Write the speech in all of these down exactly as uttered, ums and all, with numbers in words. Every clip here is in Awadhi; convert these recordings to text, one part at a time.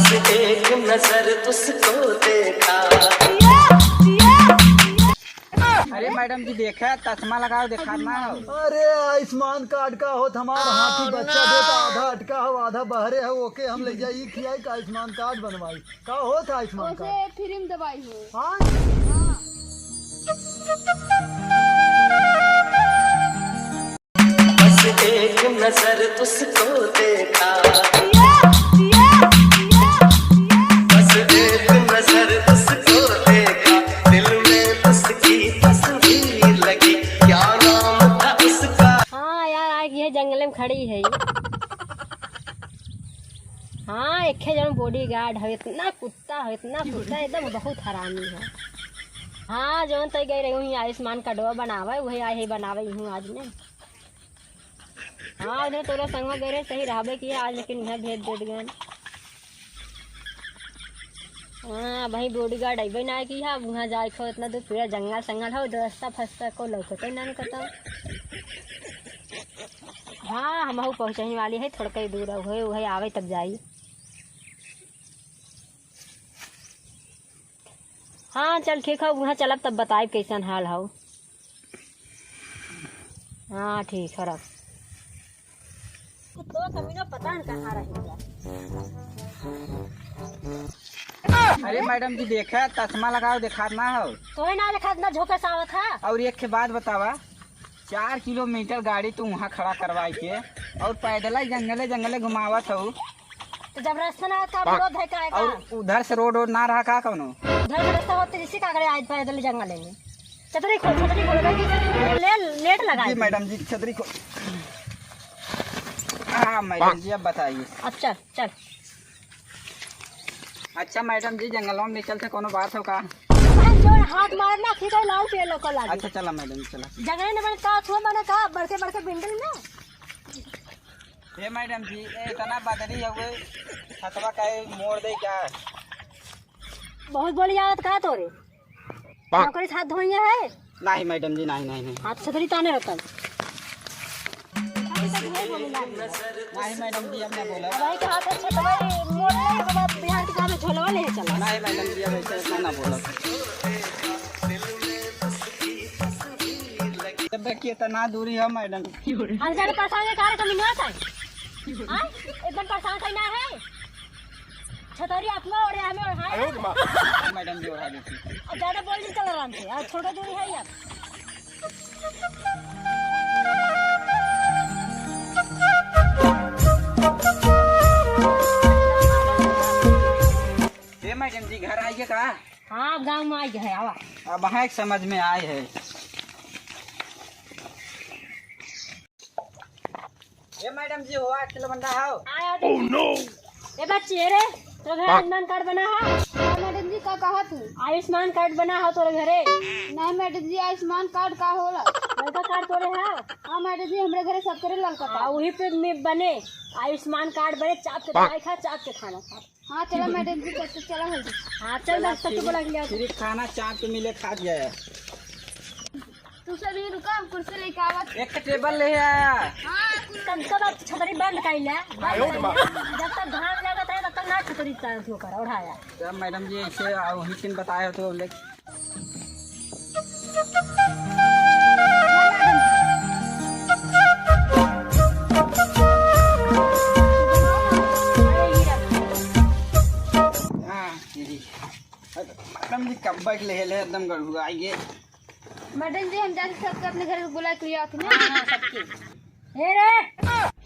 एक नजर तुझको देखा। अरे मैडम जी, देखा, चश्मा लगाओ, देखा ना हो। अरे, आयुष्मान कार्ड का होत, हमार हाथी बच्चा देता, आधा अटका हो, आधा बहरे हो, ओके हम ले जाई, खियाई का आयुष्मान कार्ड बनवाई। का होत है आयुष्मान कार्ड? ओसे फ्री में दवाई हो। हाँ? बस एक नजर तुझको देखा। बस एक नजर तुझको देखा, दिल में उसकी तस्वीर लगी, क्या नाम था उसका? हाँ यार, आज ये जंगल में खड़ी है। हाँ, एक है जौन बॉडीगार्ड है, इतना कुत्ता है, इतना कुत्ता, एकदम बहुत हरामी है। हाँ, जौन तय गए रही हुई आयुष्मान कार्डवा बनावे, वही आए है बनावे हूँ आज में। हाँ, उधर तोरा संगवा गए रहे, सही रहबे किया आज, लेकिन यहाँ भेज दे गए। हाँ, भाई बॉडीगार्ड अइबे ना की है, अब वहाँ जाए खो इतना दूर, पूरा जंगल संगल हो, रास्ता फस्ता को लौकते ना कतौ। हाँ, हमहू पहुँचही वाली है, थोड़ा कहीं दूर है, वही, वही आवे तब जाई। हाँ, चल ठीक है, वहाँ चलब तब बताइब कैसन हाल हौ। हाँ, ठीक है, रख। तो कमीनो पता न कहाँ रह गया। अरे मैडम जी, देखा, चश्मा लगाओ, देखात ना हो। तोहे ना देखात ना, झोंके से आवत है। और एक के बात बतावा, चार किलोमीटर गाड़ी तू वहाँ खड़ा करवाई के और पैदल ही जंगले जंगले घुमावत हो। तो जब रास्ता ना का और, विरोध है का, का? और उधर से रोड वोड ना रहा का कौनो? उधर से रास्ता होते इसी का करे आज पैदल जंगल में। छतरी खोल, छतरी खोल, ले, लेट लगा जी दी। मैडम जी, छतरी खोल। हाँ मैडम जी, अब बताइए। अब चल, चल। अच्छा मैडम जी, जंगलवा में चलते कोनो बात हो का? भाई, जो हाथ मारना, सीधा लाल पेड़ लौका लागे। अच्छा, चला मैडम, चला। जंगल में बने का, छुआ बने का, बड़के बड़के बिल्डिंग में। ए मैडम जी, ए इतना बदरी हउए, छतवा काहे मोड़ दे का? बहुत बोली आवत का तोरे? नौकरी साथ धोइया है? नहीं मैडम जी, नहीं, नहीं, नहीं। हाथ छतरी ताने रहता। नहीं मैडम जी, अब ना बोला। भाई के हाथ है छतवा, मोड़ ले, बाबा बिहार के काम में झोलवा ले चला। नहीं मैडम जी, अब ऐसे इतना ना बोला। जब देखिए इतना दूरी है मैडम। हम ज्यादा परेशान है, कार कमी ना था। हाँ? एकदम परेशान करना है। छतरी अपना ओढ़े, हमें ओढ़ाए। मैडम जी ओढ़ा देती। अब ज्यादा बोल नहीं चल रहा हमसे। आज छोटा दूरी है यार। ए मैडम जी, घर आइए का? हाँ, अब गाँव में आइ गए, आवा। अब हाँ, एक समझ में आए है। ए मैडम जी, हुआ एक किलो बंडा हो। आया तो। ए बच्ची, ए रे, तोरे घर आयुष्मान कार्ड बना है? हाँ मैडम जी, का कहा तू? आयुष्मान कार्ड बना है तोरे घरे? नहीं मैडम जी, आयुष्मान कार्ड का होला? लड़का कार्ड तोरे है? हाँ मैडम जी, हमरे घरे सब करे लड़का हाँ, कार्ड। वही पे में बने, आयुष्मान कार्ड बने, चाप के दवाई खा, चाप के खाना खा। हाँ, चला मैडम जी, चल, चल, चला जल्दी। हाँ, चल, चला, दस तक को बोला के ले आओ। फ्री खाना चाप के मिले, खा जाए। तू सभी रुका, हम कुर्सी लेके आवत। एक टेबल ले आया। हाँ, कुर्सी। कब, कब आप छतरी बंद कर लिया? आयो रे माँ। जब तक घाम लागत है, तब तक ना छतरी चालू कर, उठाया। जब मैडम जी ऐसे आ, वही दिन बताए हो तो ले। हाँ, दीदी। मैडम जी, कब्बा के लेहे ले एकदम गड़बड़ाई गे। मैडम जी, हम जाके सबके अपने घर बुला के लिया ना। हाँ, हाँ, सबके। हे रे,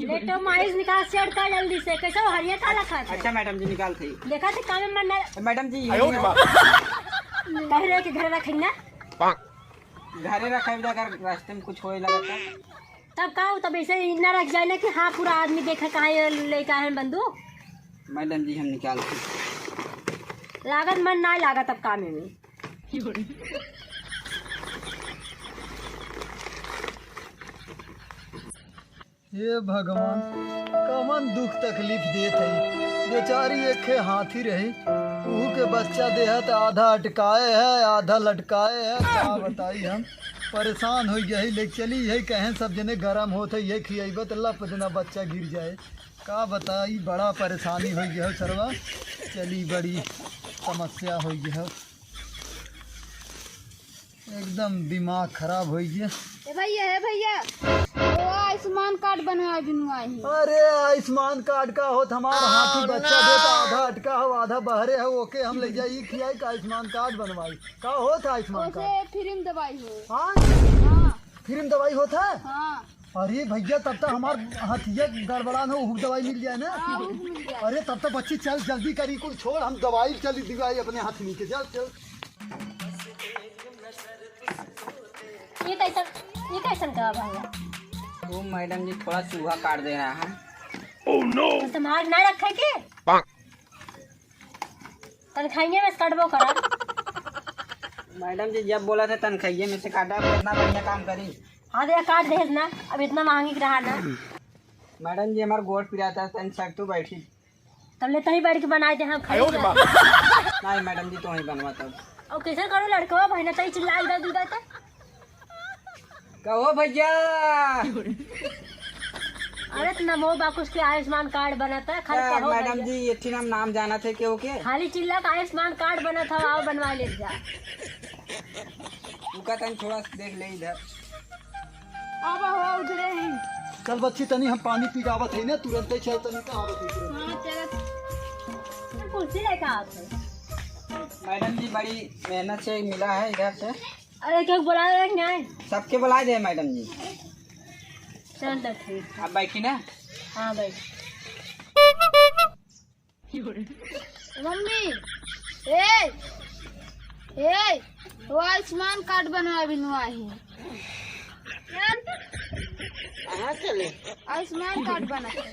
लेटो माइस निकाल सेट कर जल्दी से। कैसे हो हरिया काला खात है? अच्छा मैडम जी, निकाल थी। देखा थे काम में मन ना। मैडम जी, आयो रे बाप। कह रहे कि घर रखें ना। घरे रखे भी अगर रास्ते में कुछ होए लगा था। तब का हो, तब ऐसे ही ना रख जाए ना कि हाँ, पूरा आदमी देखे कहाँ ये लेके आए हैं बंदूक। मैडम जी, हम निकाल थी। लागत मन ना लागत अब काम में। हे भगवान, कवन दुख तकलीफ देत है। बेचारी एक खे हाथी रही, उहू के बच्चा देहत आधा अटकाए है, आधा लटकाए है। का बताई हम, परेशान हो गए है। ले चली है, कहें सब जने गरम होत है, ये खियाइबे तो लप देना बच्चा गिर जाए। का बताई, बड़ा परेशानी हो गया है सरवा। चली, बड़ी समस्या होइ गई है, एकदम दिमाग खराब होइ गया। ए भैया, ए भैया, वो आयुष्मान कार्ड बनवा बिनवाई है। अरे, आयुष्मान कार्ड का होत, हमार हाथी बच्चा देता, आधा अटका हो, आधा बहरे हो, ओके हम ले जाई, खियाई का आयुष्मान कार्ड बनवाई। का होत है आयुष्मान कार्ड? ओसे फ्री में दवाई हो। हाँ? हाँ। फ्री में दवाई होत है? हाँ। अरे भैया, तब तो हमार हथिया गड़बड़ा न, उहू दवाई मिल जाए ना। हाँ, उहू मिल जाए। अरे तब तो बच्ची चल जल्दी करी, कुल छोड़, हम दवाई चली दिवाई अपने हथनी के, चल चल। ये कैसन, ये कैसन का भैया? वो मैडम जी थोड़ा चूहा काट दे रहा है। तो तुम्हार ना रखे के? तनखाइये में से काटबो करा। मैडम जी जब बोला थे तनखाइये में से काटा, कितना बढ़िया काम करी। हाँ, तो ये काट देहस ना, अब इतना महंगी के रहा ना। मैडम जी हमार गोड़ पिराता है, तन सक तू बैठी। तब ले तही बैठ के बनाए दे, हम खाई आयो रे जा। बाप। नहीं मैडम जी, तो ही बनवा तब। और कैसे करो लड़कवा, भाई ना तही चिल्ला इधर उधर तो। कहो भैया। अरे तो नमो बाकुश के आयुष्मान कार्ड बनत है, खाली ए, कहो मैडम भैया। जी, ये ठिन हम नाम जानत है केहू के? खाली चिल्ला का आयुष्मान कार्ड बनत है, आओ बनवा ले जा। रुका तनी थोड़ा सा देख ले इधर। अब हो उधरे ही। चल बच्ची, तनी हम पानी पी के आवत है ना, तुरंते चल, तनी तो आवत है तुरंत। हाँ, चलत। कुर्सी लेके आवत है। मैडम जी, बड़ी मेहनत से मिला है इधर से। अरे, क्यों बुला रहे हैं, नहीं? सबके बुला दे, मैडम जी। चल, तो ठीक। आप बैठी ना। हाँ, बैठ। मम्मी, ए, ए, वो आयुष्मान कार्ड बनवा बिनवा है। कहाँ चले? आयुष्मान कार्ड बना है।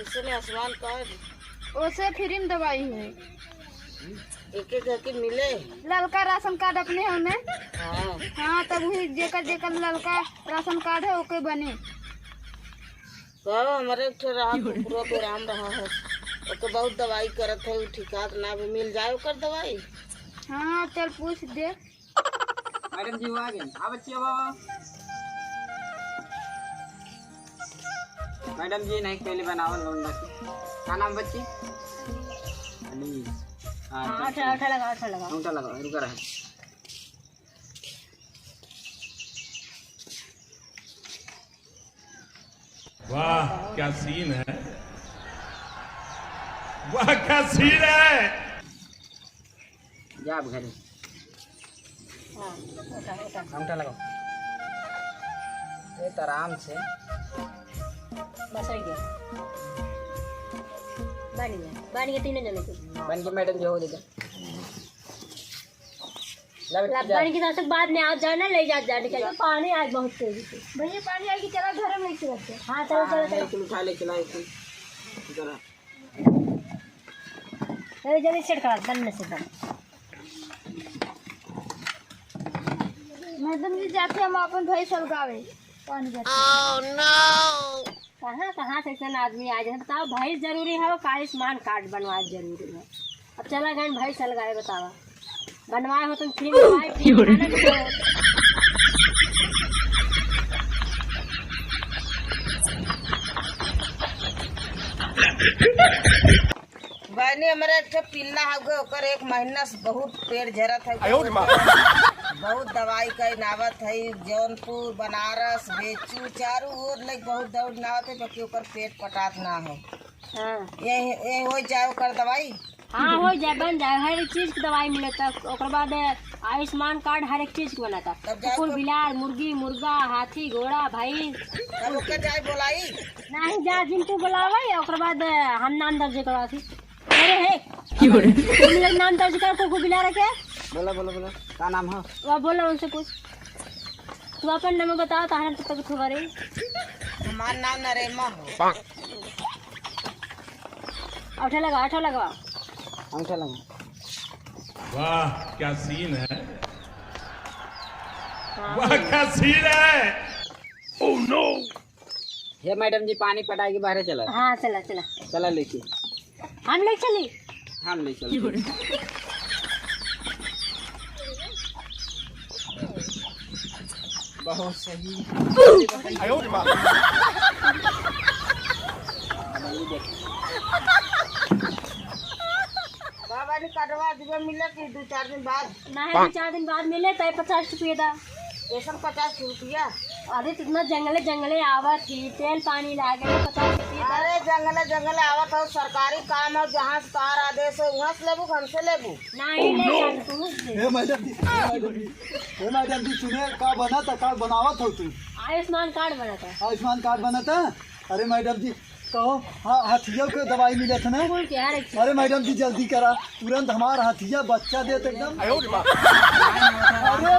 इसने आयुष्मान कार्ड? ओसे फ्री में दवाई है। एक एक करके मिले। ललका राशन कार्ड अपने हमें। हाँ। हाँ, तब वही जेकर जेकर ललका राशन कार्ड है, ओके बने। कहो, हमारे एक ठो रहा, कुकुरो के राम रहा है, ओके बहुत दवाई करत है, उ ठिकात ना भी मिल जाए ओकर दवाई। हाँ, चल पूछ दे। मैडम जी, वो आ गए। हाँ बच्ची, अब आओ। मैडम जी, नहीं पहले बनावल लौंडा के। का नाम बच्ची? अनीस। हाँ, हाँ, अच्छा, अच्छा लगा, अच्छा लगा। अंगूठा लगा, रुका रहा। वाह, क्या सीन है, वाह, क्या सीन है। जा अब घरे। हाँ, उठा, उठा। अंगूठा लगाओ। ये तो आराम से। बस हो गया। बन गया, बन गया तीनों जने के। बन के मैडम जो हो देगा। लब-, लब्बन की सासक बाद में आप जाना, ले जात जाने के। पानी आज बहुत तेजी से। भैया, पानी आएगी, चला घर में लेके चलते हैं। हाँ, चलो, चलो, हाँ, चलो। एक किलो उठा ले, चला एक किलो। जरा। ए, जल्दी सेट करा, बंद में से बंद। मैडम जी, जाते हम अपन भैंस अलगावे, पानी जाते। कहाँ, कहाँ से ऐसन आदमी आ जाए? बताओ, भैंस जरूरी है, का आयुष्मान कार्ड बनवाए जरूरी है? अब चला गए भैंस अलगाए, बतावा। बनवाए हो तुम फ्री में, बनवाए फ्री में, खाना भी दो। बहनी, हमरे एक ठे पिल्ला हउवे, ओकर एक महीना से बहुत पेट झरत है। आयो रे माँ। बहुत दवाई कइन आवत है, जौनपुर, बनारस, बेचू, चारू ओर लग बहुत दौड़ नावत है, बाकी ओकर पेट पटात ना है। हाँ। ये, ये हो जाए ओकर दवाई। हाँ, हो जाए, बन जाए, हर एक चीज की दवाई मिले। तब ओकर बाद आयुष्मान कार्ड हर एक चीज के बनाता। तब जाए कुकुर, तो बिलार, मुर्गी, मुर्गा, हाथी, घोड़ा, भैंस। तब ओके जाए बोलाई। नहीं, जा, जिन तू बुलावे, ओकर बाद हम नाम दर्ज करवा थी। अरे हे, की बोले? तुम लोग नाम दर्ज कर, कुकुर बिलार के। बोला, बोला, बोला, का नाम है? वह बोला उनसे कुछ। तू अपन नाम बताओ, ताहरा तब तक खबर है। हमार नाम नरेमा हो। अंगूठा लगा, अंगूठा लगा। अंगूठा लगा। वाह, क्या सीन है। हाँ। वाह, क्या सीन है। Oh no। हे मैडम जी, पानी पटाई के बाहर चला। हाँ, चला, चला। चला लेके। हम ले चली? हम ले चली। बहुत सही। आयो रे माँ। अब ये देख। अरे कटवा दिबे मिले कि दो चार दिन बाद? नाहीं, दो चार दिन बाद मिले, तय पचास रुपये दा। ऐसन पचास रुपया? अरे, कितना जंगले जंगले आवत ही, तेल पानी लागे, पचास रुपये दा। अरे, जंगले जंगले आवत हो, सरकारी काम हो, जहाँ से तार आदेश हो, वहाँ से लेबू, हमसे लेबू? नाहीं, ले जा तू, दे। हे मैडम जी, हे मैडम जी, हे मैडम जी, सुने, का बना था, का बनावत हो तू? आयुष्मान कार्ड बना था। आयुष्मान कार्ड बना था? अरे मैडम जी, कहो, हाँ, हथिया के दवाई मिलत है ना? बोल के, अरे। अरे मैडम जी, जल्दी करा, तुरंत हमार हथिया बच्चा देत एकदम। अरे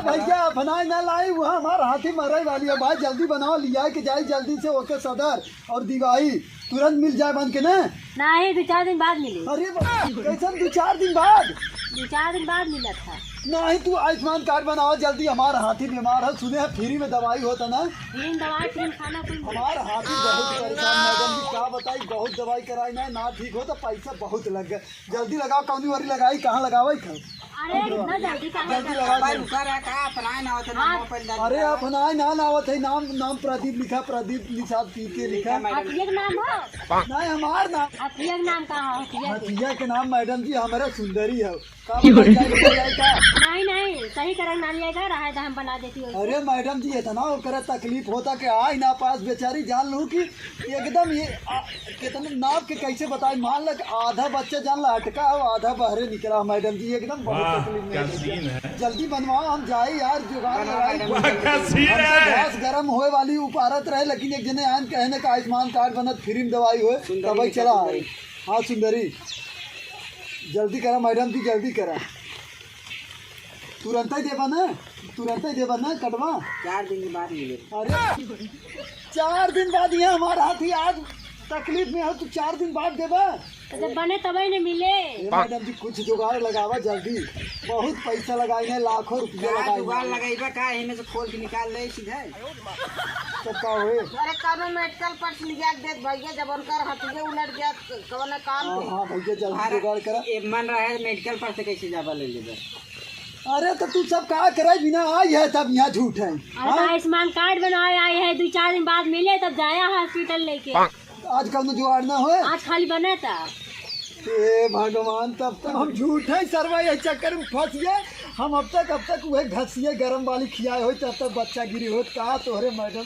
भैया, अपनाए ना लाई, वो हमार हाथी मरे वाली है भाई, जल्दी बनाओ, लिया के जाई जल्दी से ओके सदर और दिवाई तुरंत मिल जाए बन के ना। नाहीं, दो चार दिन बाद मिले। अरे बा-, कैसन दो चार दिन बाद? दो चार दिन बाद मिलत है। नाहीं, तू आयुष्मान कार्ड बनावा जल्दी, हमार हाथी बीमार है, सुने है फ्री में दवाई होता ना। फ्री में दवाई, फ्री में खाना, कुल मिले। हमार हाथी बहुत परेशान मैडम जी, का बताई, बहुत दवाई कराई ना, ना ठीक हो तो पैसा बहुत लग गए। जल्दी लगाओ, कौनी वाली लगाई, कहाँ लगावे खाओ? अरे, इतना जल्दी कहाँ जल्दी लगाओ? लगाओ, भाई, जल्दी। रुका रहा, का अपनाए ना होते ना, हाँ। मोबाइल डाल अरे, दिया। अपनाए ना, ना आवत है, नाम, नाम प्रदीप लिखा, प्रदीप लिखा, पी के लिखा। लिखा, मैडम। हथिया के नाम हो? नहीं, हमार नाम। हथिया के नाम का हो? हथिया के। हथिया के नाम, मैडम जी, हमारा सुंदरी है। का बताई, जाए, बताई, जाए का? नहीं, नहीं, सही करक नाम लिया का, रहा था, हम बना देती हो। अरे, मैडम जी, इतना ओकरा तकलीफ होता कि आई ना पास बेचारी, जान लू कि एकदम ये, आ, कितने नाप के कैसे बताई, मान ल आधा बच्चा जान ला अटका हो, आधा बहरे निकला। मैडम जी, एकदम बहुत वाह, तकलीफ में क्या है। सीन है। जल्दी बनवाओ, हम जाए यार, जुगाड़ बनाओ लगाई। मैडम जी, वाह, क्या सीन हमसे है। गैस गरम होए वाली उपारत रहे, लेकिन एक जने आन कहने का आयुष्मान कार्ड बनत, फ्री में दवाई होए, सुंदरी तब लिखा, चला सुंदरी। आए। हाँ सुंदरी, जल्दी करा मैडम जी, जल्दी करा। तुरंत ही देबा ना, तुरंत ही देबा ना कटवा। चार दिन के बाद मिले। अरे, चार दिन बाद यहाँ हमार हाथी आज तकलीफ में हो, तू चार दिन बाद देबा? तो जब बने तबे न मिले। ए मैडम जी, कुछ जुगाड़ लगावा जल्दी, बहुत पैसा लगाई है, लाखों रुपया का लगाई जुगाड़ है। लगाइबा का, एमे से खोल के निकाल ले सीधे। तो का होए? अरे, कौनो मेडिकल पर से लिया के देत भैया, जब उनकर हथिये उलट गया, कौन काम हाँ, के? हाँ भैया, जल्दी अरे, जुगाड़ करा। ए मन रहे मेडिकल पर से कैसे जाबा ले लेबे? अरे, तो तू सब का करे बिना आई है, तब यहाँ झूठ है। अरे, हाँ? तो आयुष्मान कार्ड बनाए आई है, दो चार दिन बाद मिले, तब जाया हॉस्पिटल लेके। आज कौनो जुगाड़ ना होए? आज खाली बना था। हे भगवान, तब तक हम झूठे सरवा यही चक्कर में फंस गए। हम अब तक, अब तक वही घसिए गरम वाली खियाए होई, तब तक बच्चा गिरी होत। का तोहरे मैडम,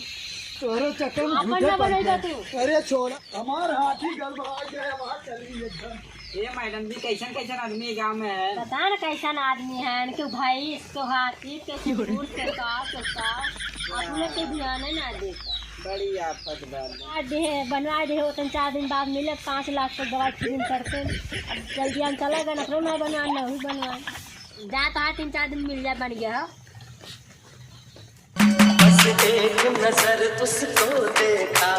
तोहरे चक्कर में आप झूठे बना फंस बनाई गए। तू। अरे छोड़, हमार हाथी गड़बड़ा गए, हमार चली एकदम। ए मैडम जी, कैसन कैसन आदमी गाँव में है? पता न कैसन आदमी है, केहू भैंस, केहू हाथी, केहू कुकुर, केहू काऊ, केहू काऊ। अपने के ध्यान ना देता। बड़ी आफत बा। बनवा दे, बनवा दे, ओतन चार दिन बाद मिले, पाँच लाख के दवाई फ्री में करते। अब जल्दी हम चला गए, अपनो ना बनवा, ना वही बनवा। जा तो हाँ, तीन चार दिन मिल जाए, बन गया हो। बस एक नजर तुझको देखा,